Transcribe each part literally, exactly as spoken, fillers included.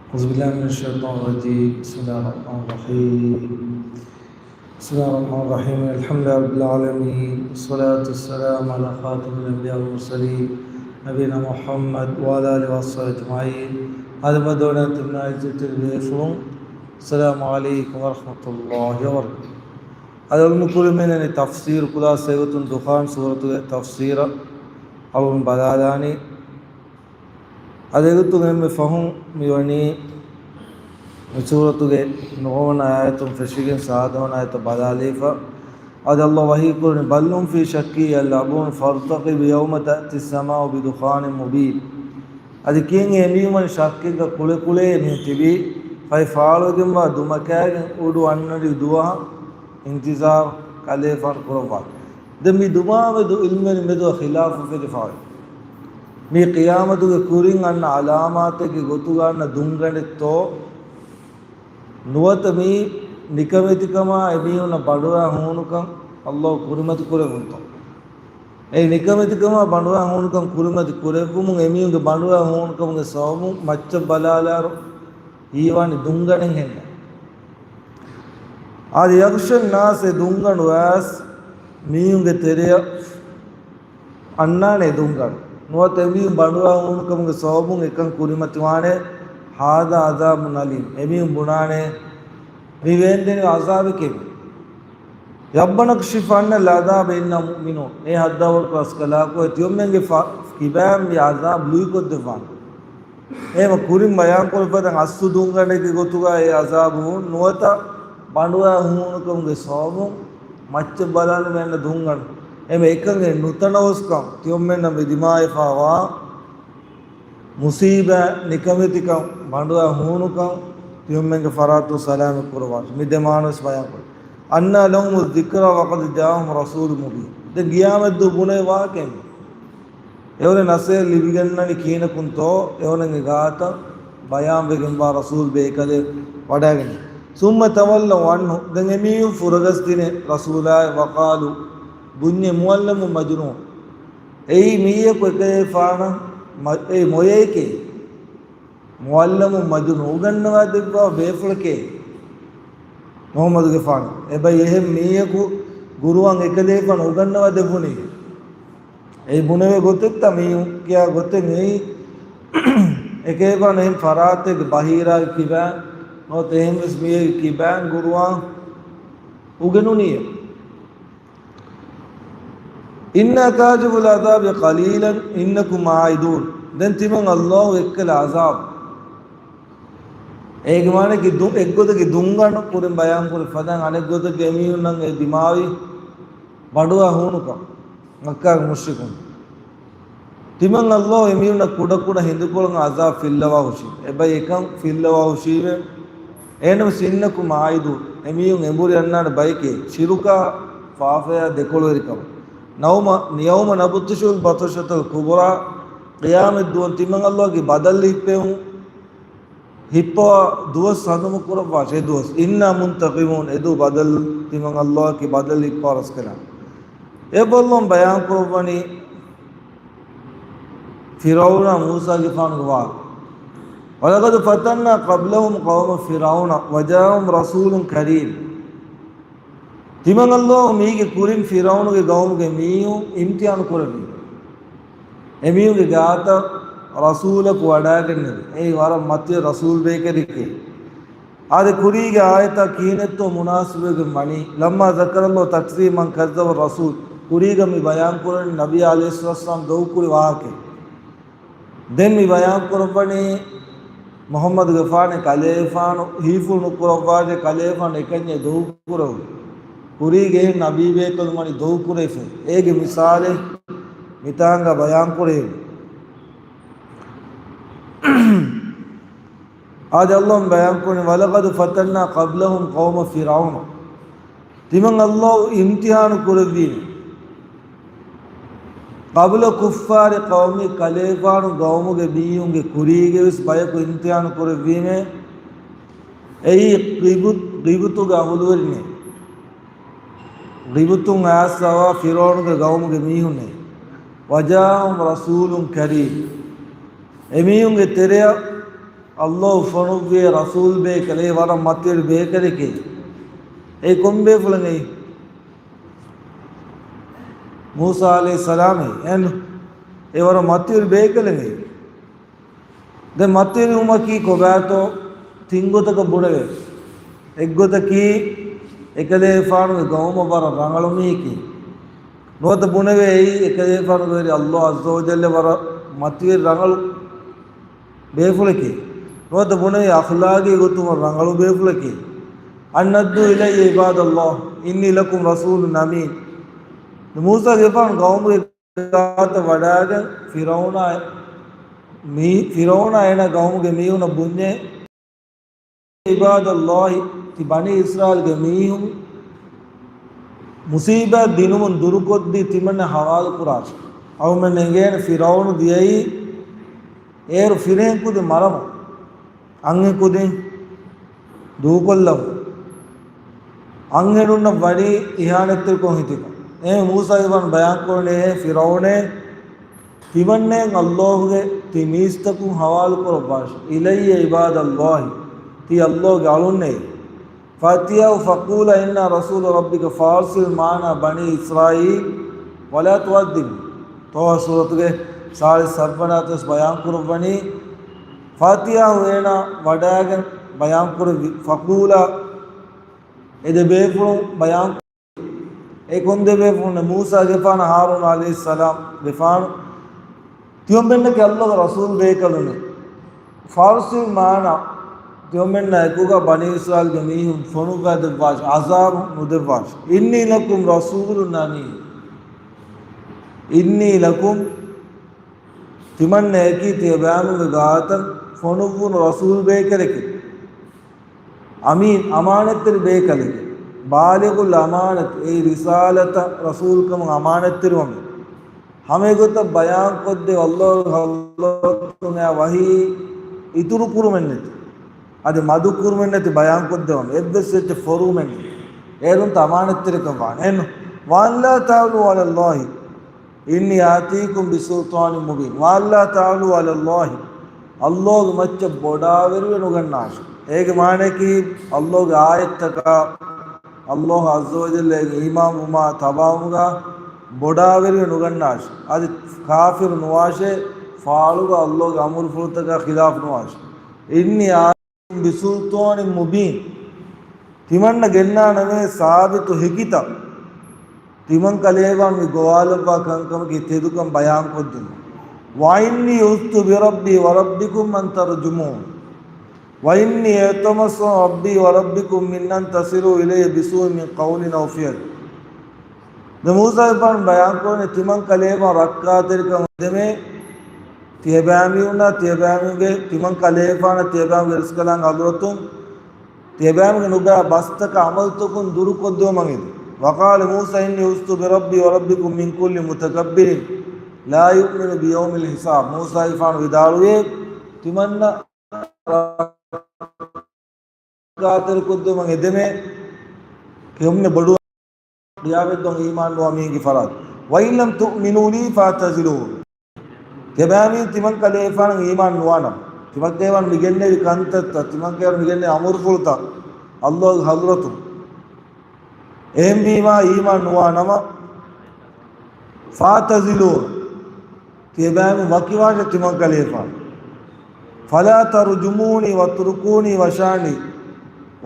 أعوذ بالله من الشيطان الرجيم. بسم الله الرحمن الرحيم. بسم الله الرحمن الرحيم. الحمد لله رب العالمين. والصلاة والسلام على خاتم الأنبياء والمرسلين نبينا محمد وعلى آله وصحبه أجمعين. އަދި މަދުވަނަ ތިމްނާއި ޖެތި ބޭފުޅުން، السلام عليكم ورحمة الله وبركاته. އަދި އަޅުގަނޑު ކުރިމަތިން ތަފްސީރު ކުލާސާގެ ގޮތުން ދުޚާން ސޫރަތުގެ ތަފްސީރަށް އަޅުގަނޑު ބަލާލާނީ. އަދި އެގޮތުން އެންމެ ފަހުން މިވަނީ މި ސޫރަތުގެ ނުވަވަނަ އާޔަތުން ފެށިގެން ސާދަވަނަ އާޔަތަށް ބަލާލައިފަ. އަދި އައްލާހު ވަޙީ ކުރަނީ، بل هم في شك يلعبون فارتقب يوم تأتي السماء بدخان مبين. އަދި ކިޔަން އެމީހުން ޝައްކެއްގަ ކުޅެކުޅެ މި ތިބީ، ފަހެ ފާޅުވެގެންވާ ދުމަކާގެން އުޑު އަންނަނިވި ދުވަހަށް އިންތިޒާރު ކަލޭފާނު ކުރައްވާ. ދެން މި ދުމާމެދު ޢިލްމުވެރިން މެދު ޚިލާފު ފެށިފައި. މީ ޤިޔާމަތުގެ ކުރިން އަންނަ ޢަލާމާތެއްގެ ގޮތުގަ އަންނަ ދުންގަނޑެއްތޯ؟ ނުވަތަ މީ ނިކަމެތިކަމާ އެމީހުންނަށް ބަނޑުވާ ހޫނުކަން އައްލާހު ކުރިމަތި ކުރެވުންތޯ؟ އެ ނިކަމެތިކަމާ ބަނޑުވާ ހޫނުކަން ކުރިމަތި ކުރެއްވުމުން އެމީހުންގެ ބަނޑުވާ ހޫނުކަމުގެ ސަބަބުން މައްޗަށް ބަލާލާއިރު ހީވާނީ ދުންގަނޑެއް ހެންނަ. އަދި يغشى الناس، އެ ދުންގަނޑު ވެސް މީހުންގެ ތެރެއަށް އަންނާނެ ދުންގަނޑު. ނުވަތަ އެމީހުން ބަނޑުވާ ހޫނުކަމުގެ ސަބަބުން އެކަން ކުރިމަތިވާނެ، هذا عذاب أليم، އެމީހުން ބުނާނެ މި ވޭންދެނިވި ޢަޒާބެކޭ. ربنا اكشف عنا العذاب إنا مؤمنون، އޭ ހައްދާވަރު ރަސްކަލާކޮ، ތިޔޮމެންގެ ފަ-، ކިބާން މި ޢަޒާބު ލުއިކޮށްދެއްވާނެ. އެހެމަ ކުރިން ބަޔާންކޮށްފަދަ އަސްލު ދުންގަނޑެއްގެ ގޮތުގަ އެ ޢަޒާބު ނުވަތަ ބަނޑުވާ ހޫނުކަމުގެ ސަބަބުން މައްޗަށް ބަލާލި މެންނަ ދުންގަނޑު. އެމެ އެކަން ނުތަނަވަސްކަން ތިޔޮމެންނަށް މި ދިމާވެފައިވާ މުސީބާ ނިކަމެތިކަން ބަނޑުވާ ހޫނުކަން ތިޔޮމެންގެ ފަރާތުން ސަލާމަތް ކުރައްވާށި. މި ދެ މާނަވެސް ބަޔާންކޮށް. أنى لهم الذكرى وقد جاءهم رسول مبين. ދެން ގިޔާމަތްދުވަހު ބުނެވޭ ވާހަކައެއް. އެވަރެ ނަސޭހަތް ލިބިގަންނަނީ ކިހިނަކުންތޯ، އެވަރެންގެ ގާތަށް ބަޔާންވެގެންވާ ރަސޫލް ބޭކަލެއް ވަޑައިގެން. ثم تولوا عنه، ދެން އެމީހުން ފުރަގަސްދިނެ ރަސޫލާއި، وقالوا، ބުންޏެ، معلم مجنون. އެއީ މީހަކު އެކަލޭފާނަށް މަ-، އެ މޮޔައެކޭ. معلم مجنون، އުގަންނަވާ ދެއްވާ ބޭފުޅެކޭ މުޙައްމަދުގެފާނު. އެބައި އެހެން މީހަކު ގުރުއާން އެކަލޭފާނު އުގަންނަވާ ދެއްވުނީ. އެ ބުނެވޭ ގޮތެއްތަ މި ކިޔާ ގޮތެއް ނެތް. އެކޭފާނު އެހެން ފަރާތެއްގެ ބަހީރާގެ ކިބާން ނުވަތަ އެހެންވެސް މީހެއްގެ ކިބާން ގުރުއާން އުގެނުނީ. إنا كاشفو العذاب قليلا إنكم عائدون. ދެން ތިމަން އައްލާހު އެއްކަލަ ޢަޒާބު. އޭގެ މާނައަކީ ދު-، އެއްގޮތަކީ ދުންގަނޑު ކުރިން ބަޔާންކުރި ފަދައިން، އަނެއްގޮތަކީ އެމީހުންނަށް އެ ދިމާވި ބަނޑުވާ ހޫނުކަން. މައްކާގެ މުޝްރިކުން. ތިމަން އައްލާހު އެމީހުންނަށް ކުޑަކުޑަ ހިނދުކޮޅުން ޢަޒާބު ފިއްލަވާ ހުށީ. އެބައި އެކަން ފިއްލަވާ ހުށީވެ. އެހެނަސް إنكم عائدون، އެމީހުން އެނބުރި އަންނާނެ ބަޔެކޭ، ޝިރުކާ ފާފަޔާ ދެކޮޅުވެރިކަމަށް. نوم، يوم نبطش البطشة الكبرى، ޤިޔާމަތް ދުވަހު ތިމަން އައްލާހުގެ ބަދަލު ހިއްޕެވުން، ހިއްޕަވާ ދުވަސް ހަނދުމަ ކުރައްވާށޭ ދުވަސް. إنا منتقمون، އެދުވަހު ބަދަލު، ތިމަން އައްލާހަކީ ބަދަލު ހިއްޕާ ރަސްކަލާނގެ. އެ ބައްލަވަން ބަޔާން ކުރައްވަނީ، ފިރުޢައުނާ މޫސާގެފާނުގެ ވާހަކަ. ولقد فتنا قبلهم قوم فرعون وجاءهم رسول كريم. ތިމަން އައްލާހު މީގެ ކުރިން ފިރުޢައުނުގެ ޤައުމުގެ މީހުން އިމްތިޙާނު ކުރެއްވި. އެމީހުންގެ ގާތަށް ރަސޫލަކު ވަޑައިގެންނެވި. އެއީ ވަރަށް މަތިވެ ރަސޫލް ބޭކަލެކޭ. އާދެ، ކުރީގެ އާޔަތާ ކިހިނެއްތޯ މުނާސަބަވެގެން ވަނީ، لما ذكر الله تكذيب من كذب الرسول، ކުރީގަ މި ބަޔާންކުރަނީ ނަބީ ޢަލައިހިއްސަލާތު ވައްސަލާމް ދޮގުކުރި ވާހަކައެއް. ދެން މި ބަޔާންކުރައްވަނީ މުޙައްމަދުގެފާނެ ކަލޭފާނު ހީފުޅު ނުކުރައްވާށޭ، ކަލޭފާނު އެކަންޏެއް ދޮގުކުރެވުނު. ކުރީގެ އެހެން ނަބީބޭކަލުން ވަނީ ދޮގުކުރެވިފަ. އޭގެ މިސާލެއް މިތާނގަ ބަޔާންކުރެވުނު. އާދެ، އައްލާހު ބަޔާންކުރަނީ، ولقد فتنا قبلهم قوم فرعون. ތިމަން އައްލާހު އިމްތިޙާނު ކުރެއްވީމޭ. قبل كفار قومه، ކަލޭފާނު ޤައުމުގެ މީހުންގެ ކުރީގެވެސް ބަޔަކު އިމްތިޙާނު ކުރެއްވީމޭ. އެއީ ޤިބު-، ޤިބުތުގެ އަހުލުވެރިންނޭ. ޤިބުތުން އައިސްފައިވާ ފިރުޢައުނުގެ ޤައުމުގެ މީހުންނޭ. وجاءهم رسول كريم. އެމީހުންގެ ތެރެއަށް ﷲ ފޮނުއްވިޔޭ ރަސޫލް ބޭކަލެއް، ވަރަށް މަތިވެރި ބޭކަލެކޭ. އެ ކޮން ބޭފުޅެއް އެއީ؟ މޫސާ ޢަލައިހިއްސަލާމޭ. އެ ވަރަށް މަތިވެރި ބޭކަލެއް އެއީ. ދެން މަތިވެރިވުމަކީ ކޮބާތޯ ތިން ގޮތަކަށް ބުނެވޭ. އެއްގޮތަކީ އެކަލޭފާނުގެ ގައުމަށް ވަރަށް ރަނގަޅު މީހެކޭ. ނުވަތަ ބުނެވޭ އެއީ އެކަލޭފާނުގެ ވެރި ﷲ ޢައްޒަ ވަޖައްލަ ވަރަށް މަތިވެރި ރަނގަޅު ބޭފުޅެކޭ. ނުވަތަ ބުނެވޭ އަޚްލާގީ ގޮތުން ރަނގަޅު ބޭފުޅެކޭ. أن أدوا إلي عباد الله إني لكم رسول أمين. މޫސާގެފާނު ގައުމުގެ ގާތަށް ވަޑައިގެން ފިރައުނާ މީ-، ފިރައުނާ އޭނާ ގައުމުގެ މީހުނަށް ބުންޏޭ، عباد الله، ތި ބަނީ އިސްރާއީލްގެ މީހުން މުޞީބާތް ދިނުމުން ދުރުކޮށްދީ ތިމަންނަ ޙަވާލު ކުރާށޭ. އަޅުމެން އެނގޭނެ ފިރައުނު ދިޔައީ އޭރު ފިރިހެން ކުދިން މަރަމުން، އަންހެން ކުދިން ދޫކޮށްލަމުން، އަންހެނުންނަށް ވަނީ އިހާނެތްތެރިކޮށް ހިތިކޮށް. އޭ މޫސާގެފާނު ބަޔާންކުރަނީ، އޭ ފިރައުނޭ، ތިމަންނައަށް ﷲ ގެ ތި މީސްތަކުން ޙަވާލު ކުރައްވާށި. إلي عباد الله، ތީ ﷲ ގެ އަޅުންނޭ. فأتياه فقولا إنا رسول ربك فأرسل معنا بني إسرائيل ولا تعذبهم. ޠާހާ ސޫރަތުގެ ސާޅީސް ސައްވަނަ އާޔަތުވެސް ބަޔާން ކުރައްވަނީ، فأتياه، އޭނާ ވަޑައިގެން ބަޔާން ކުރެއްވި، فقولا، އެ ދެ ބޭފުޅުން ބަޔާން އެ ކޮން ދެ ބޭފުޅުން؟ މޫސާގެފާނު ހާރޫން ޢަލައިހިއްސަލާމް ގެފާނު، ތިޔޮމެންނަކީ ﷲ ގެ ރަސޫލް ބޭކަލުންނޭ. فأرسل معنا، ތިޔޮމެންނާ އެކުގަ ބަނީ އިސްރާއީލްގެ މީހުން ފޮނުއްވައިދެއްވާށި، ޢަޛާބު ނުދެއްވާށި. إني لكم رسول أمين. إني لكم، ތިމަންނައަކީ ތިޔަބައިމީހުންގެ ގާތަށް ފޮނުއްވުނު ރަސޫލް ބޭކަލެކޭ. އަމީން، އަމާނަތްތެރި ބޭކަލެކޭ. بالغ الأمانة، އެއީ ރިސާލަތަށް ރަސޫލްކަމުގެ އަމާނަތްތެރިވަމެ. ހަމައެގޮތަށް ބަޔާންކޮށްދެވި ﷲ ގެ ޙަޟްރަތުން އެ ވަޙީ އިތުރު ކުރުމެއްނެތި، އަދި މަދު ކުރުމެއްނެތި ބަޔާންކޮށްދެވަމެ. އެއްވެސް އެއްޗެއް ފޮރުވުމެއްނެތި. އޭރުން އަމާނަތްތެރިކަން ވާނެ. އެން، وأن لا تعلوا على الله إني آتيكم بسلطان مبين. وأن لا تعلوا على الله. ﷲ ގެ މައްޗަށް ބޮޑާވެރިވެ ނުގަންނާށި. އޭގެ މާނައަކީ، ﷲ ގެ އާޔަތްތަކާ، ﷲ ޢައްޒަ ވަޖައްލައަށް އީމާންވުމާ ތަބާވުމުގަ ބޮޑާވެރިވެ ނުގަންނާށި. އަދި ކާފިރު ނުވާށޭ، ފާޅުގަ ﷲ ގެ އަމުރުފުޅުތަކާ ޚިލާފު ނުވާށި. إني بسلطان مبين. ތިމަންނަ ގެންނާނަމޭ ސާބިތު ހެކިތައް، ތިމަން ކަލޭގެފާނު މި ގޮވާލައްވާ ކަންކަމަކީ ތެދުކަން ބަޔާންކޮށްދިނުން. وإني عذت بربي وربكم أن ترجمون. وإني أتمسح بربي وربكم من أن تصلوا إلي بسوء من قول أو فعل. ދެ މޫސާގެފާނު ބަޔާންކުރަނީ ތިމަން ކަލޭގެފާނު ރައްކާތެރިކަން އެދެމޭ، ތިޔަބައިމީހުންނާ ތިޔަބައިމީހުންގެ، ތިމަން ކަލޭގެފާނަށް ތިޔަބައިމީހުންގެ ރަސްކަލާނގެ ޙަޟްރަތުން ތިޔަބައިމީހުންގެ ނުބައި ބަސްތަކާ ޢަމަލުތަކުން ދުރުކޮށްދެވުމަށް އެދި. وقال موسى إني عذت بربي وربكم من كل متكبر لا يؤمن بيوم الحساب. މޫސާގެފާނު ވިދާޅުވި، ތިމަންނަ ރައްކާތެރިކޮށްދެވުމަށް އެދެމޭ، ކޮންމެ ބޮޑު ޤިޔާމަތްދުވަހަށް އީމާން ނުވާ މީހެއްގެ ފަރާތުން. وإن لم تؤمنوا لي فاعتزلون. ތިޔަބައިމީހުން ތިމަން ކަލޭގެފާނަށް އީމާން ނުވާނަމަ، ތިމަން ކަލޭގެފާނު މި ގެންނެވި ކަންތައްތައް، ތިމަން ކަލޭގެފާނު މި ގެންނެވި އަމުރުފުޅުތައް ﷲ ގެ ޙަޟްރަތުން އެހެންވީމާ އީމާން ނުވާ ނަމަ، فاعتزلون، ތިޔަބައިމީހުން ވަކިވާށޭ ތިމަން ކަލޭގެފާނު. فلا ترجموني واتركوني وشأني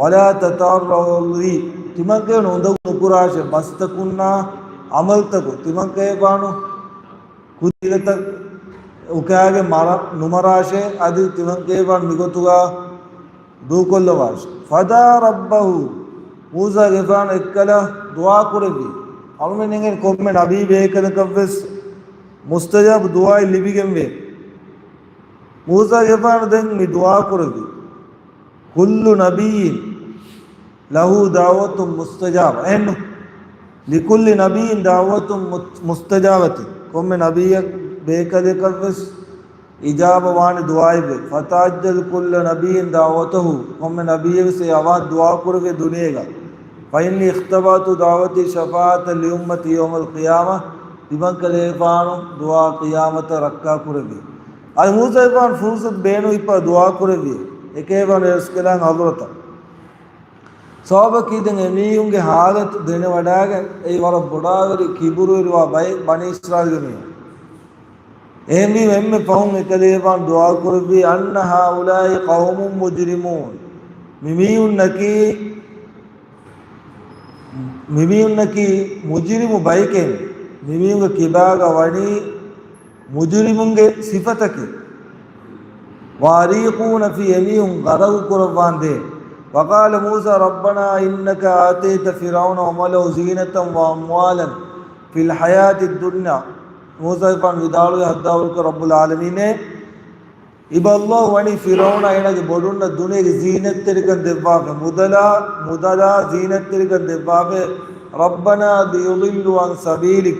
ولا تتطرقوا لي. ތިމަން ކަލޭގެފާނު އުނދަގޫ ނުކުރާށޭ ބަސްތަކުންނާ ޢަމަލުތަކުން. ތިމަން ކަލޭގެފާނު ކުދިންތައް އުކާގެން މަރ-، ނުމަރާށޭ، އަދި ތިމަން ކަލޭގެފާނު މިގޮތުގަ ދޫކޮށްލަވާށި. فدعا ربه، މޫސާގެފާނު އެއްކަލަ ދުޢާ ކުރެއްވި. އަޅުމެން އެނގޭނެ ކޮންމެ ނަބީ ބޭކަލަކަށްވެސް މުސްތަޖާބު ދުޢާއެއް ލިބިގެންވޭ. މޫސާގެފާނު ދެން މި ދުޢާ ކުރެއްވި. كل نبي له دعوة مستجابة. އެހެންނު؟ لكل نبي دعوة مت-، مستجابة. ކޮންމެ ނަބީއެއް ބޭކަލަކަށްވެސް އިޖާބަ ވާނެ ދުޢާއެއްވެ. فتعجل كل نبي دعوته، ކޮންމެ ނަބީއެއްވެސް އެ އަވަހަށް ދުޢާ ކުރެވޭ ދުނިޔޭގަ. فإني اختبأت دعوتي شفاعة لأمتي يوم القيامة، ތިމަން ކަލޭގެފާނު ދުޢާ ޤިޔާމަތަށް ރައްކާ ކުރެވޭ. އަދި މޫސާގެފާނު ފުރުޞަތު ބޭނުން ހިއްޕާ ދުޢާ ކުރެވި. އެކޭވަން އެސްކެލާން ހަޟްރަތަށް. ސަބަބަކީ ދެން އެމީހުންގެ ހާލަތު ދެނެވަޑާގެން އެއީ ވަރަށް ބޮޑާވެރި ކިބުރުވެރިވާ ބައެއް ބަނީ އިސްރާއީލްގެ މީހުން. އެހެންވީމަ އެންމެ ފަހުން އެކަލޭފާނު ދުޢާ ކުރެއްވީ، أن هؤلاء قوم مجرمون. މިމީހުންނަކީ، މިމީހުންނަކީ މުޖްރިމު ބައެކޭ. މިމީހުންގެ ކިބާގަ ވަނީ މުޖުރިމުންގެ ސިފަތަކެއް. وأريقون في، އެމީހުން ޣަރަޤު ކުރައްވާނދޭ. وقال موسى ربنا إنك آتيت فرعون وملأه زينة وأموالا في الحياة الدنيا. މޫސާގެފާނު ވިދާޅުވި، ހައްދާވަރުކޮށް، ރައްބުލް ޢާލަމީނޭ، އިބަ ﷲ ވަނީ ފިރުޢައުނަށް އޭނާގެ ބޮޑުންނަށް ދުނިޔޭގެ ޒީނަތްތެރިކަން ދެއްވާފަ، މުދަލާ، މުދަލާ ޒީނަތްތެރިކަން ދެއްވާފަ، ربنا ليضلوا عن سبيلك.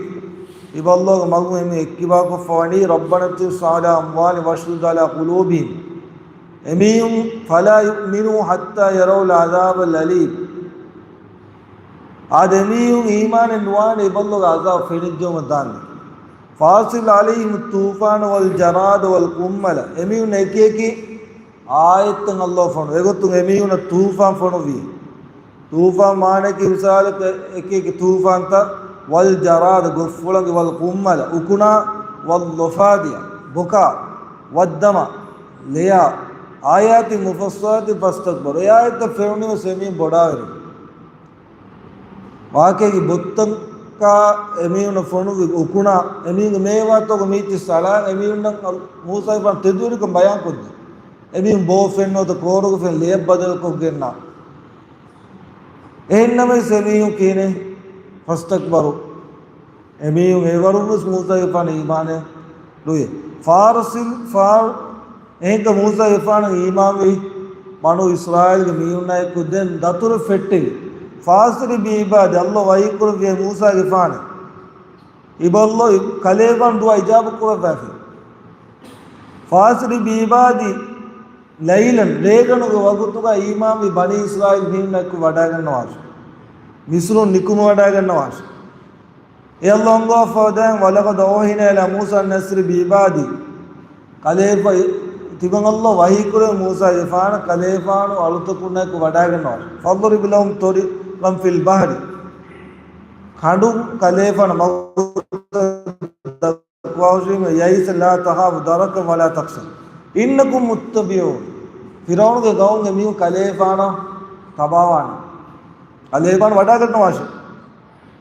އިބަ ﷲގެ މަގުން އެމީހުން އެއްކިބާކޮށްފަ ވަނީ، ربنا اطمس على أموالهم واشدد على قلوبهم. އެމީހުން، فلا يؤمنوا حتى يروا العذاب الأليم. އާދެ، އެމީހުން އީމާނެއް ނުވާނެ އިބަ ﷲގެ ޢަޒާބު ފެނިއްޖައުމަށް ދާންދެން. فأرسل عليهم الطوفان والجراد والقمل. އެމީހުން އެކި އެކި އާޔަތްތައް ﷲ ފޮނުވި. އެގޮތުން އެމީހުންނަށް ޠޫފާން ފޮނުވި. ޠޫފާން މާނައަކީ މިސާލަކަށް އެކި އެކި ޠޫފާންތައް، والجراد، ގޮށްފުޅަނގި، والقمل، އުކުނާ، والضفادع، ބޮކާ، والدم، ލެޔާ، آيات مفصلات فاستكبروا. އެ އާޔަތްތައް ފެނުނީވެސް އެމީހުން ބޮޑާވެރި. ވާޤައީގެ ބޮއްތަކާ އެމީހުންނަށް ފޮނުވި އުކުނާ، އެމީހުންގެ މޭވާތަކުގެ މީތި ސަޅާން އެމީހުންނަށް މޫސާގެފާނު ތެދުވެރިކަން ބަޔާންކޮށްދޭ. އެމީހުން ބޯ ފެންނަ ގޮތަށް ކޯރުގެ ފެން ލެޔަށް ބަދަލުކޮށްގެންނާ. އެހެންނަމަވެސް އެމީހުން ކިހިނެއް؟ فاستكبروا. އެމީހުން އެވަރުންވެސް މޫސާގެފާނަށް އީމާނެއް ނުވި. فأرسل، ފާ، އެހެންކަމުން މޫސާގެފާނަށް އީމާންވި ބަނޫ އިސްރާއީލްގެ މީހުންނާއެކު ދެން ދަތުރެއް ފެއްޓެވި. فأسر بعبادي، ﷲ ވަޙީކުރެއްވި މޫސާގެފާނަށް. އިބަ ﷲ ކަލޭފާނު ދުޢާ އިޖާބަ ކުރައްވާފި. فأسر بعبادي ليلا، ރޭގަނޑުގެ ވަގުތުގަ އީމާންވި ބަނީ އިސްރާއީލް މީހުންނާއެކު ވަޑައިގަންނަވާށި. މިސްރުން ނިކުމެވަޑައިގަންނަވާށި. އެ ﷲ އަންގަވާފަ ދޭން، ولقد أوحينا إلى موسى أن أسر بعبادي. ކަލޭފާ، ތިމަން ﷲ ވަޙީކުރެއްވި މޫސާގެފާނަށް، ކަލޭފާނު އަޅުތަކުންނާއެކު ވަޑައިގަންނަވާށި. فاضرب لهم طريقا في البحر. ކަނޑު ކަލޭފާނަށް މަގު ދައްކަވާހުށީމަ، يَأْسَ لَا تَخَافُوا دَرَكًا وَلَا تَخْشَوْا إِنَّكُمْ مُتَّبَعُونَ. ފިރުޢައުނުގެ ޤައުމުގެ މީހުން ކަލޭފާނަށް ތަބާވާނެ. ކަލޭފާނު ވަޑައިގަންނަވާށޭ.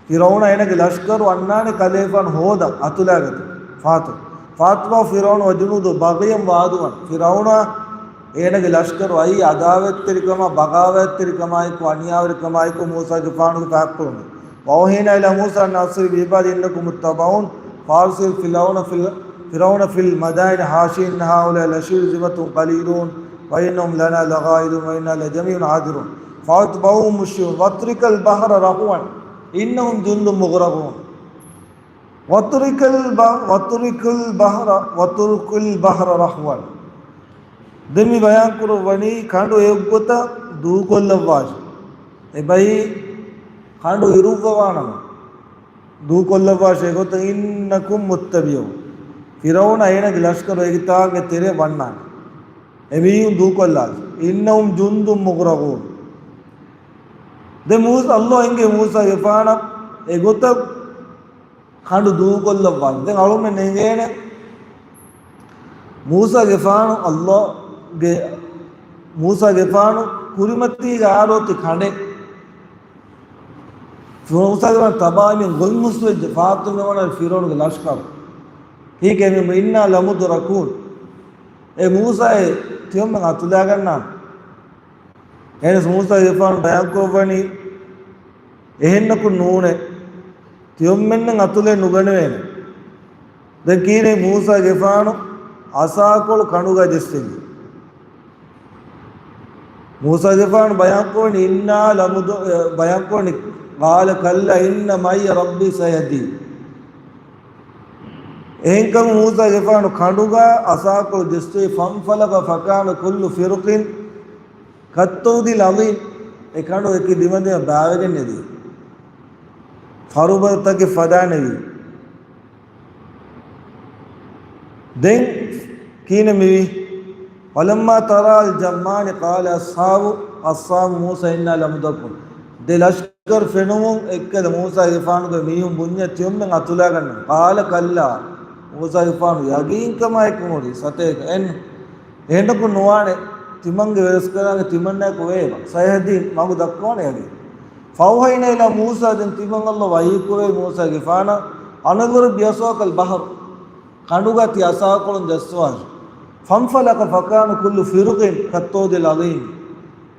ފިރުޢައުނާ އޭނާގެ ލަޝްކަރު އަންނާނެ ކަލޭފާނު ހޯދަން އަތުލާގަތު. ފާތު. فَأَتْبَعَ فِرْعَوْنُ وَجُنُودُهُ بَغْيًا وَعُدْوَانًا. ފިރުޢައުނާ އޭނާގެ ލަޝްކަރު އައީ ޢަދާވަތްތެރިކަމާ، ބަޣާވަތްތެރިކަމާއެކު، އަނިޔާވެރިކަމާއެކު މޫސާގެފާނުގެ ފާކުކުރުމަށް. وَأَوْحَيْنَا إِلَى مُوسَىٰ أَنْ أَسْرِ بِعِبَادِي إِنَّكُمْ مُتَّبَعُونَ فَأَرْسِلْ فِرْعَوْنَ فِي ال-، فِرْعَوْنَ فِي الْمَدَائِنِ حَاشِرِينَ إِنَّ هَٰؤُلَاءِ لَشِرْذِمَةٌ قَلِيلُونَ وَإِنَّهُمْ لَنَا لَغَائِظُونَ وَإِنَّا لَجَمِيعٌ حَاذِرُونَ فَأَتْبَعُوهُمْ مُشْرِقِينَ وَأَطْرِقَ الْبَحْرَ رَهْوًا إِنَّهُمْ جُندٌ مُّغْرَقُونَ. وَأَطْرِقِ الْبَ-، وَأَطْرِقِ الْبَحْرَ، وَأَطْرِقِ الْبَحْرَ رَهْوًا. ދެން މި ބަޔާންކުރައްވަނީ ކަނޑު އެއޮއްގޮތަށް ދޫކޮށްލައްވާށޭ. އެބައި ކަނޑު އިރުއްވަވާނަމަ ދޫކޮށްލައްވާށޭ އެގޮތަށް إِنَّكُمْ مُتَّبَعُونَ. ފިރުޢައުނާ އޭނާގެ ލަޝްކަރު އޭގެ ތާގެ ތެރެ ވަންނާނެ. އެމީހުން ދޫކޮށްލާށޭ. إِنَّهُمْ جُندٌ مُّغْرَقُونَ. ދެން މޫސް-، ﷲ އެންގެ މޫސާގެފާނަށް އެގޮތަށް ކަނޑު ދޫކޮށްލައްވާނެ. ދެން އަޅުމެން އެނގޭނެ މޫސާގެފާނު ﷲ ގެ، މޫސާގެފާނު ކުރިމަތީގަ އާރޯތި ކަނޑެއް. މޫސާގެފާނު ތަބާއިމިން ގޮތް ހުސްވެއްޖެ ފާތުން މިވަނަ ފިރުޢައުނުގެ ލަޝްކަރު. ހީކެ މި، إِنَّا لَمُدْرَكُونَ. އޭ މޫސާއޭ، ތިޔޮމެން އަތުލާގަންނާނެ. އެހެނަސް މޫސާގެފާނު ބަޔާންކުރައްވަނީ، އެހެންނަކު ނޫނޭ. ތިޔޮމެންނެއް އަތުލެއް ނުގަނެވޭނެ. ދެން ކީރި މޫސާގެފާނު އަސާކޮޅު ކަނޑުގަ ޖެއްސެވި. މޫސާގެފާނު ބަޔާންކުރަނީ إِنَّا لَمُدْ-، އެ، ބަޔާންކުރަނީ، قَالَ كَلَّا إِنَّ مَعِيَ رَبِّي سَيَهْدِينِ. އެހެންކަމުން މޫސާގެފާނު ކަނޑުގަ އަސާކޮޅު ޖެއްސެވި. فَانْفَلَقَ فَكَانَ كُلُّ فِرْقٍ كَالطَّوْدِ الْعَظِيمِ. އެ ކަނޑު އެކި ދިމަދިމަ ބާވެގެން ނެދި. ފަރުބަދަތަކެއް ފަދައިނެވި. ދެން ކިހިނެއް މިވީ؟ ولما تراءى الجمعان قال أصحاب، أصحاب موسى إنا لمدركون. ދެ ލަޝްކަރު ފެނުމުން އެއްކަލަ މޫސާގެފާނުގެ މީހުން ބުންޏަ ތިޔޮމެން އަތުލާގަންނަން. قال كلا. މޫސާގެފާނު ޔަގީންކަމާއެކު ހުރި ސަތޭކަ އެން. އެހެނަކު ނުވާނެ، ތިމަންގެ ވެރިސްކަރާގެ ތިމަންނައަކު ވޭބަ. سيهدين، މަގު ދައްކަވާނެ ޔަގީން. فأوحينا إلى موسى، ދެން ތިމަން ﷲ ވަޙީ ކުރެވި މޫސާގެފާނަށް، أن اضرب بعصاك البحر، ކަނޑުގަ ތި އަސާކޮޅުން ޖައްސަވާށި. فانفلق فكان كل فرق كالطود العظيم.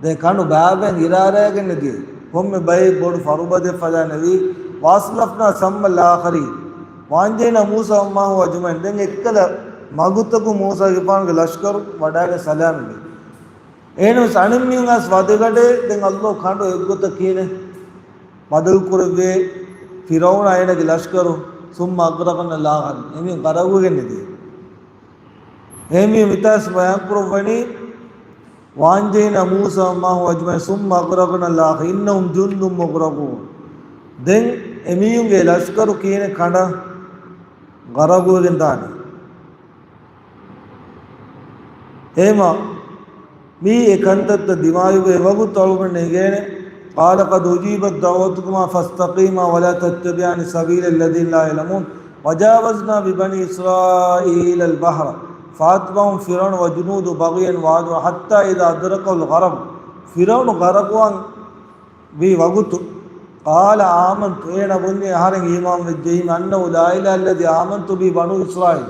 ދެން ކަނޑު ބާވެން އިރާރައިގެން ދިޔަ. ކޮންމެ ބައެއް ބޮޑު ފަރުބަދައެއް ފަދައިން ނެވި. وأزلفنا ثم الآخرين. وأنجينا موسى ومن معه أجمعين. ދެން އެއްކަލަ މަގުތަކު މޫސާގެފާނުގެ ލަޝްކަރު ވަޑައިގެން ސަލާމަތްވި. އެހެނަސް އަނެއްމީހުން އައިސް ވަދެގަޑޭ، ދެން ﷲ ކަނޑު އެއްގޮތަށް ކީނެ ބަދަލު ކުރެއްވޭ، ފިރައުނާ އޭނަގެ ލަޝްކަރު، ثم أغرقنا الآخرين. އެމީހުން ޣަރަގުވެގެން ނެދި. އެމީހުން މިތާސް ބަޔާން ކުރައްވަނީ، وأنجينا موسى ومن معه أجمعين ثم أغرقنا الآخرين إنهم جند مغرقون. ދެން އެމީހުންގެ ލަޝްކަރު ކީނެ ކަނޑަށް ޣަރަގުވެގެން ދާނެ. އެހެމަ މީ އެ ކަންތައްތައް ދިމާވިގޮތް އެވަގުތު އަޅުގަނޑު އެނގޭނެ، قال قد أجيبت دعوتكما فاستقيما ولا تتبعان سبيل الذين لا يعلمون وجاوزنا ببني إسرائيل البحر فأتبعهم فرعون وجنوده بغيا وعدوا حتى إذا أدركه الغرق، ފިރައުނު ޣަރަޤުވާން ވީ ވަގުތު، قال آمنت، އޭނަ ބުންޏޭ އަހަރެން އީމާން ވެއްޖެއީމަ، أنه لا إله الذي آمنت به بنو إسرائيل.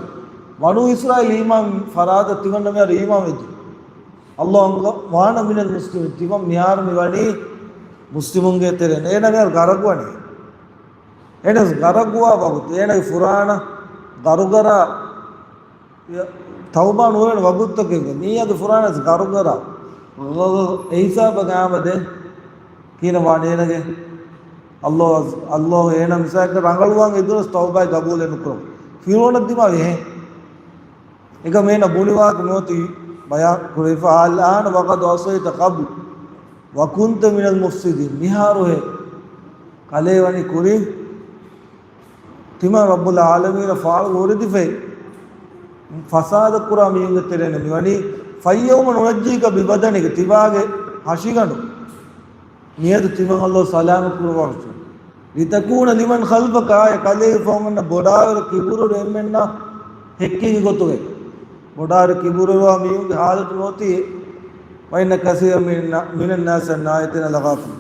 ބަނޫ އިސްރާއީލް އީމާން ފަރާތަށް ތިމަންނަ މިހާރު އީމާން ވެއްޖެ. اللهم وأنا من المسلمين، ތިމަން މިހާރު މި ވަނީ މުސްލިމުންގެ ތެރެއިން. އޭނަ މިހާރު ޣަރަޤުވަނީ. އެނަސް ޣަރަޤުވާ ވަގުތު އޭނަގެ ފުރާނަ ޣަރުގަރާ ތައުބާ ނުވެވޭނެ ވަގުތަކެއް ވޭ. މީހާގެ ފުރާނަސް ގަރުގަރާ. އެ ހިސާބަށް ގާމަ ދެން ކީނަ ވާނީ އޭނަގެ ﷲ، ﷲ އޭނަ މިސާލަކަށް ރަނގަޅުވާން އެދުނަސް ތައުބާ ގަބޫލެއް ނުކުރަން. ފިރުޢައުނަށް ދިމާވި އެހެން. އެކަމް އޭނަ ބުނި ވާހަކަ ނުވަތަ ބަޔާން ކުރެވިފަ، الآن وقد عصيت قبل وكنت من المفسدين. މިހާރުހޭ ކަލޭ ވަނީ ކުރިން ތިމަން ރައްބުލް ޢާލަމީނަށް ފާޅު ހުރެދިފައި ފަސާދަ ކުރާ މީހުންގެ ތެރެއިން މިވަނީ. فاليوم ننجيك ببدنك، ތިބާގެ ހަށިގަނޑު މިއަދު ތިމަން ﷲ ސަލާމަތް ކުރައްވާފަ. لتكون لمن خلفك آية، ކަލޭގެފާނުންނަށް ބޮޑާވެރި ކިބުރުވެރި އެންމެންނަށް ހެއްކެއްގެ ގޮތުގައި. ބޮޑާވެރި ކިބުރުވެރިވާ މީހުންގެ ޙާލަތު ނުވަތީ، وإن كثيرا من، من الناس عن آياتنا لغافلون.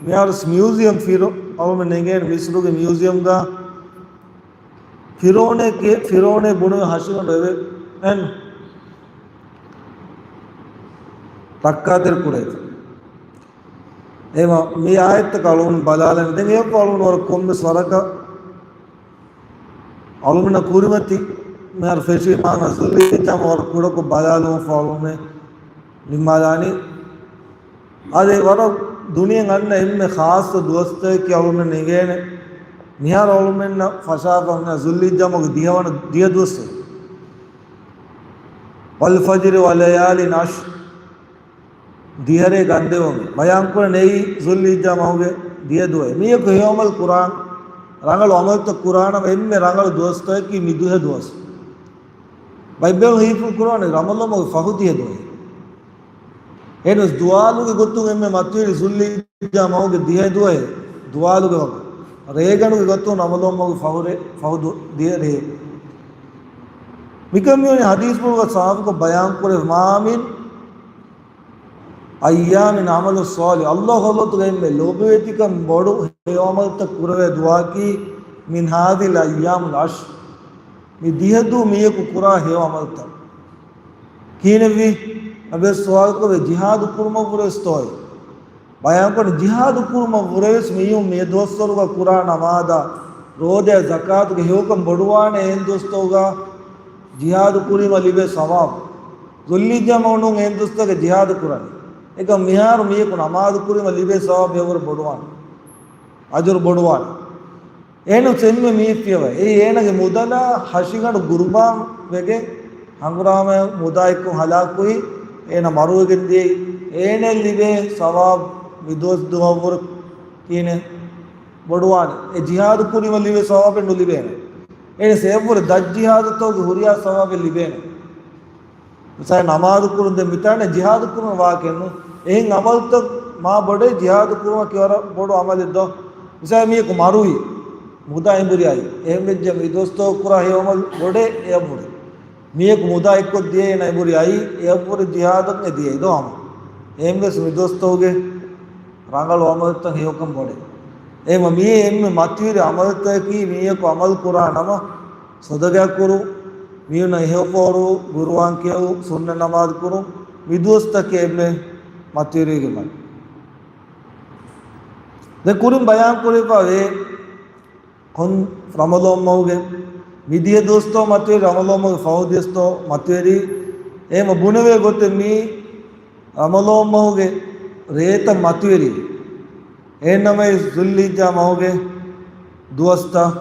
މިހާރު މިއުޒިއަމް ފިރު، އަޅުމެން އެނގޭނެ މިސްރުގެ މިއުޒިއަމްގަ ފިރުޢައުނެއްގެ، ފިރުޢައުނޭ ބުނެވި ހަށިގަނޑު އެވެ. އެން ރައްކާތެރި ކުރެވިފަ. އެހެމަ މި އާޔަތްތަކަށް އަޅުގަނޑު ބަލާލަން. ދެން އެއަށްފަހު އަޅުގަނޑު ވަރަށް ކޮންމެސް ވަރަކަށް އަޅުމެންނަށް ކުރިމަތި މިހާރު ފެށި މާނަ ޒުލްހިއްޖާ މަހު ވަރަށް ކުޑަކޮށް ބަލާލުމަށްފަހު އަޅުމެން ނިންމާލާނީ. އާދެ، ވަރަށް ދުނިޔެ އަންނަ އެންމެ ޚާއްޞަ ދުވަސްތަކަކީ އަޅުމެން އެނގޭނެ މިހާރު އަޅުމެންނަށް ފަށާފަ މިހާ ޒުލްހިއްޖާ މަހުގެ ދިހަވަނަ ދިހަ ދުވަސް. والفجر وليال عشر. ދިހަރޭ ގަންދެވުން ބަޔާންކުރަން އެއީ ޒުލްހިއްޖާ މަހުގެ ދިޔަ ދުވަހެއް. މީހަކު ހެޔޮ ޢަމަލު ކުރާން، ރަނގަޅު ޢަމަލުތައް ކުރާނަމަ އެންމެ ރަނގަޅު ދުވަސްތަކަކީ މި ދިހަ ދުވަސް. ބައެއް ބޭފުޅުން ހީފުޅު ކުރާނެ ރަމަޟާން މަހުގެ ފަހު ދިހަ ދުވަހެއް. އެހެނަސް ދުވާލުގެ ގޮތުން އެންމެ މަތިވެރި ޒުލްހިއްޖާ މަހުގެ ދިހަ ދުވަހެއް ދުވާލުގެ ވަގުތު. ރޭގަނޑުގެ ގޮތުން ރަމަޟާން މަހުގެ ފަހު ރޭ، ފަހު ދު، ދިޔަ ރޭ. މިކަން މިވަނީ ޙަދީޘްފުޅުގަ ސާފުކޮށް ބަޔާންކުރެ، ما من أيام العمل الصالح، ﷲ ޙަޟްރަތުގައި އެންމެ ލޯބިވެތިކަން ބޮޑު ހެޔޮ ޢަމަލުތައް ކުރެވޭ ދުވަހަކީ، من هذه الأيام العشر، މި ދިހަ ދުވަހު މީހަކު ކުރާ ހެޔޮ ޢަމަލުތައް. ކިހިނެއްވީ؟ އަބެ ސުވާލުކޮށް، ޖިހާދު ކުރުމަށްވުރެވެސްތޯއޭ؟ ބަޔާންކޮށް، ޖިހާދު ކުރުމަށްވުރެވެސް މީހުން މި ދުވަސްވަރުގަ ކުރާ ނަމާދާ، ރޯދައާ، ޒަކާތުގެ ހެޔޮކަން ބޮޑުވާނެ އެހެން ދުވަސްތަކުގަ ޖިހާދު ކުރީމަ ލިބޭ ސަވާބު. ޒުލްހިއްޖާ މަހުނު އެހެން ދުވަސްތަކަށް ޖިހާދު ކުރަނީ. އެކަމް މިހާރު މީހަކު ނަމާދު ކުރީމަ ލިބޭ ސަވާބު އެވަރު ބޮޑުވާނެ. އަޖުރު ބޮޑުވާނެ. އެހެން އެންމެ މީ ފިޔަވައި. އެއީ އޭނަގެ މުދަލާ ހަށިގަނޑު ގުރުބާން ވެގެން ހަނގުރާމަ މުދާއެއްކޮށް ހަލާކުވި، އޭނަ މަރުވެގެން ދިޔައީ. އޭނައަށް ލިބޭ ސަވާބު މި ދުވަސް ދުވަހުވުރެ ކިހިނެއް ބޮޑުވާނެ. އެ ޖިހާދު ކުރީމަ ލިބޭ ސަވާބެއް ނުލިބޭނެ. އޭނަ ސޭފުރެ ދަށް ޖިހާދުތަކުގެ ހުރިހާ ސަވާބެއް ލިބޭނެ. މިސާލަށް ނަމާދު ކުރުން ދެން މިތާނަ ޖިހާދު ކުރުން ވާކެއްނު. އެހެން އަމަލުތައް މާ ބޮޑޭ ޖިހާދު ކުރުމަކީ ވަރަށް ބޮޑު އަމަލެއް ދޯ. މިސާލަށް މީހަކު މަރުވި މުދާ އެނބުރި އައީ. އެހެން ވެއްޖެ މި ދުވަސްތަކު ކުރާ ހެޔޮ އަމަލު ބޮޑޭ އެ އަބުރި. މީހަކު މުދާ އެއްކޮށް ދިޔައީ އެނބުރި އައީ. އެ އަބުރި ޖިހާދަށް އެ ދިޔައީ ދޯ ހަމަ. އެހެން ވެސް މި ދުވަސްތަކުގެ ރަނގަޅު އަމަލުތައް ހެޔޮކަން ބޮޑޭ. އެހެންވީމަ މިއީ އެންމެ މަތިވެރި އަމަލުތަކަކީ މީހަކު އަމަލު ކުރާ ނަމަ ޞަދަގާ ކުރުން، މީހުންނަށް އެހެޔޮފޯރު ޤުރުއާން ކިޔެވުން، ސުންނަ ނަމާދު ކުރުން، މި ދުވަސްތަކެއް އެންމެ މަތިވެރިގެ މަތި. ދެން ކުރިން ބަޔާން ކުރެވިފަ ވޭ، ކޮން ރަމަޟާން މަހުގެ މިދިޔަ ދުވަސްތޯ މަތިވެރި، ރަމަޟާން މަހުގެ ފަހު ދުވަސްތޯ މަތިވެރި، އެހެން ބުނެވޭ ގޮތެއް މީ ރަމަޟާން މަހުގެ ރޭތައް މަތިވެރި. އެހެންނަމަވެސް ޛުލްޙިއްޖާ މަހުގެ ދުވަސްތައް،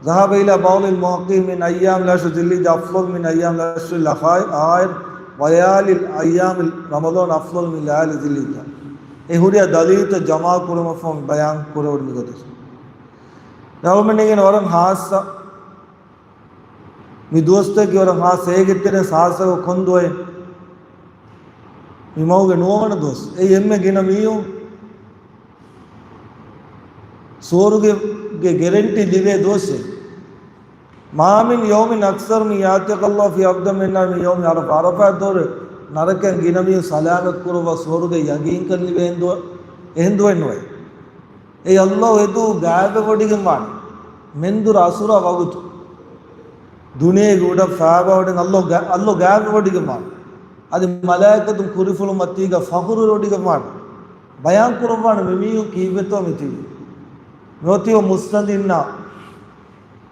ذهب إلى بعض المحققين من أيام العشر ذي الحجة أفضل من أيام العشر الأخائر، وليالي أيام رمضان أفضل من ليالي ذي الحجة. އެ ހުރިހާ ދަލީލުތައް ޖަމާ ކުރުމަށްފަހު ބަޔާން ކުރެވުނު މިގޮތަށް. އަޅުމެން އިނގޭނެ ވަރަށް ހާއްސަ މި ދުވަސްތަކަކީ ވަރަށް ހާއްސަ. އޭގެ ތެރެއިން ހާއްސަކޮށް ކޮން ދުވަހެއް؟ މި މަހުގެ ނުވަވަނަ ދުވަސް. އެއީ އެންމެ ގިނަ މީހުން ސުވަރުގެ ގެ ގެރެންޓީ ލިބޭ ދުވަސް. ما من يوم أكثر من يعتق الله فيه عبدا من النار من يوم عرفة. ޢަރަފާތް ދުވަހު ނަރަކައިން ގިނަ މީހުން ސަލާމަތް ކުރައްވާ ސުވަރުގެ ޔަގީންކަން ލިބޭ އެހެން ދުވަ-، އެހެން ދުވަހެއް ނުވޭ. އެއީ ﷲ އެދުވަހު ޣާއިބުވެވޮޑިގެންވާނެ. މެންދުރު އަސުރާ ވަގުތު. ދުނިޔޭގެ އުޑަށް ފާބާވަޑިން ﷲ ޣާ-، ﷲ ޣާއިބުވެވޮޑިގެންވާނެ. އަދި މަލާއިކަތުން ކުރިފުޅު މަތީގަ ފަޚުރުވެވޮޑިގެންވާނެ. ބަޔާން ކުރައްވާނެ މި މީހުން ކީއްވެތޯ މިތިބީ. މިއޮތީ މުއްސަނދިންނާ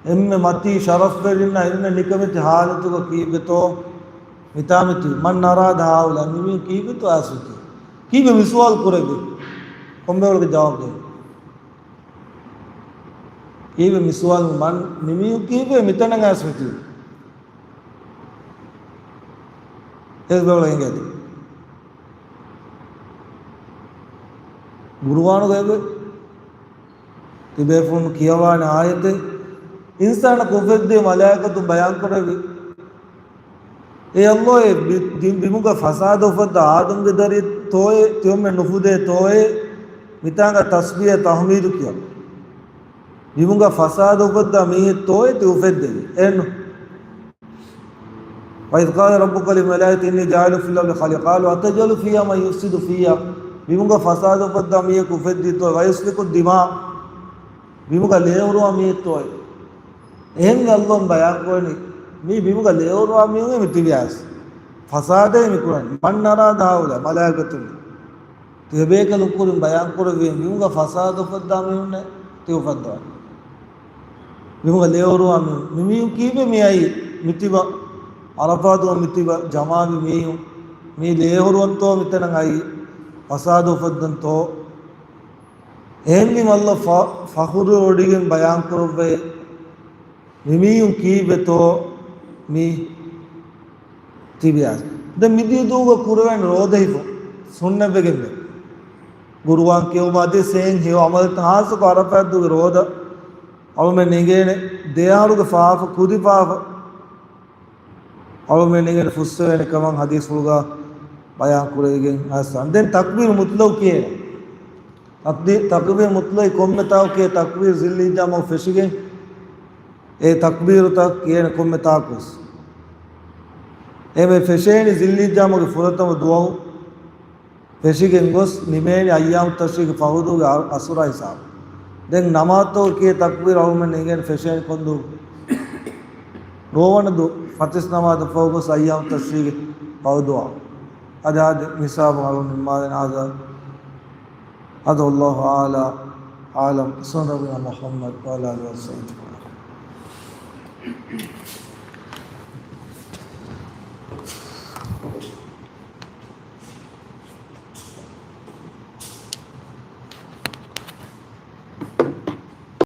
އެންމެ މަތީ ޝަރަފްވެރިންނާ އެންމެ ނިކަމެތި ހާލަތުގަ ކީއްވެތޯ މިތާ މިތިބީ. من أراد هؤلاء، މި މީހުން ކީއްވެތޯ އައިސްފިތީ. ކީއްވެ މި ސުވާލު ކުރެއްވީ؟ ކޮންމެވަރުގެ ޖަވާބު ދޭ. ކީއްވެ މި ސުވާލު މަން-، މި މީހުން ކީއްވެ މިތަނަށް އައިސްފިތީ؟ އެ ބޭފުޅަށް އެނގޭތީ. ޤުރުއާނުގައި ތިބޭފުޅުން ކިޔަވާނެ އާޔަތެއް، އިންސާނަކު އުފެއްދިޔަ މަލާއިކަތުން ބަޔާންކުރެއްވި. އޭ ﷲ، އެ ބި-، ދި-، ބިމުގަ ފަސާދަ އުފައްދާ އާދަމްގެ ދަރިއެއްތޯއޭ، ތިޔޮމެ ނުފުދޭތޯއޭ، މިތާނގަ ތަސްބީހަ ތަޙްމީދު ކިޔަން. ބިމުގަ ފަސާދަ އުފައްދާ މީހެއްތޯއޭ ތި އުފެއްދެވީ؟ އެއްނު. وإذ قال ربك للملائكة إني جاعل في الأرض خليفة قالوا أتجعل فيها من يفسد فيها، ބިމުގަ ފަސާދަ އުފައްދާ މީހަކު އުފެއްދީތޯ؟ ويسفك الدماء، ބިމުގަ ލޭ އޮރުވާ މީހެއްތޯއޭ؟ އެހެންވެ ﷲ ބަޔާންކުރަނީ، މީ ބިމުގަ ލޭ އޮރުވާ މީހުން މި ތިބިޔާސް. ފަސާދައޭ މި ކުރަނީ. من أراد هؤلاء، މަލާއިކަތުން. ތި އެބޭކަލުން ކުރިން ބަޔާންކުރެއްވި ބިމުގަ ފަސާދަ އުފައްދާ މީހުންނޭ ތި އުފައްދަވަނީ. ބިމުގަ ލޭ އޮރުވާ މީހުން. މި މީހުން ކީއްވެ މި އައީ؟ މިތިބަ ޢަރަފާތުގަ މިތިބަ ޖަމާވި މީހުން މީ ލޭ އޮރުވަންތޯ މިތަނަށް އައީ؟ ފަސާދަ އުފައްދަންތޯ؟ އެހެންވީމަ ﷲ ފަ-، ފަޚުރުވެވޮޑިގެން ބަޔާންކުރައްވައޭ. މި މީހުން ކީއްވެތޯ މި ތިބިޔާސް. ދެން މިދިޔަ ދުވަހުގަ ކުރެވޭނެ ރޯދަ ހިފުން ސުންނަތްވެގެންވޭ. ޤުރުއާން ކިޔެވުމާ އަދި އެހެން ހެޔޮ ޢަމަލުތައް ޚާއްޞަކޮށް ޢަރަފާތުގެ ރޯދަ އަޅުމެން އެނގޭނެ ދެ އަހަރުގެ ފާފަ ކުދި ފާފަ އަޅުމެން އެނގޭނެ ފުއްސެވޭނެ ކަމަށް ޙަދީޘްފުޅުގަ ބަޔާން ކުރެވިގެން އައިސް. ދެން ތަކްބީރު މުޠްލަޤު ކިޔޭނެ. ތަކްބީ-، ތަކްބީރު މުޠްލަޤު ކޮންމެ ތާކު ކިޔޭ ތަކްބީރު ޛުލްޙިއްޖާ މަހު ފެށިގެން އެ ތަކްބީރުތައް ކިޔޭނެ ކޮންމެ ތާކުސް. އެ މެ ފެށޭނީ ޛުލްޙިއްޖާ މަހުގެ ފުރަތަމަ ދުވަހު ފެށިގެން ގޮސް ނިމޭނީ އައްޔާމު ތަޝްރީޤު ފަހުދޫގެ އަ-، އަސުރާ ހިސާބު. ދެން ނަމާދުތަކު ކިޔޭ ތަކްބީރު އަޅުމެން އެނގޭނެ ފެށޭނީ ކޮންދުވަހު؟ ނުވަވަނަ ދުވަހު ފަތިސް ނަމާދަށް ފަހު ގޮސް އައްޔާމު ތަޝްރީޤު ފަހުދުވާ. އަދި އާދެ މި ހިސާބު އަޅުން ނިންމާލަން. ހާޒާ، ހާޒާ ވައްލާހު ތަޢާލާ އަޢުލަމް. ޞައްލައްލާހު ޢަލާ މުޙައްމަދު ވަޢަލާ އާލިހި ވަޞަޙްބިހި ވަސައްލަމަ.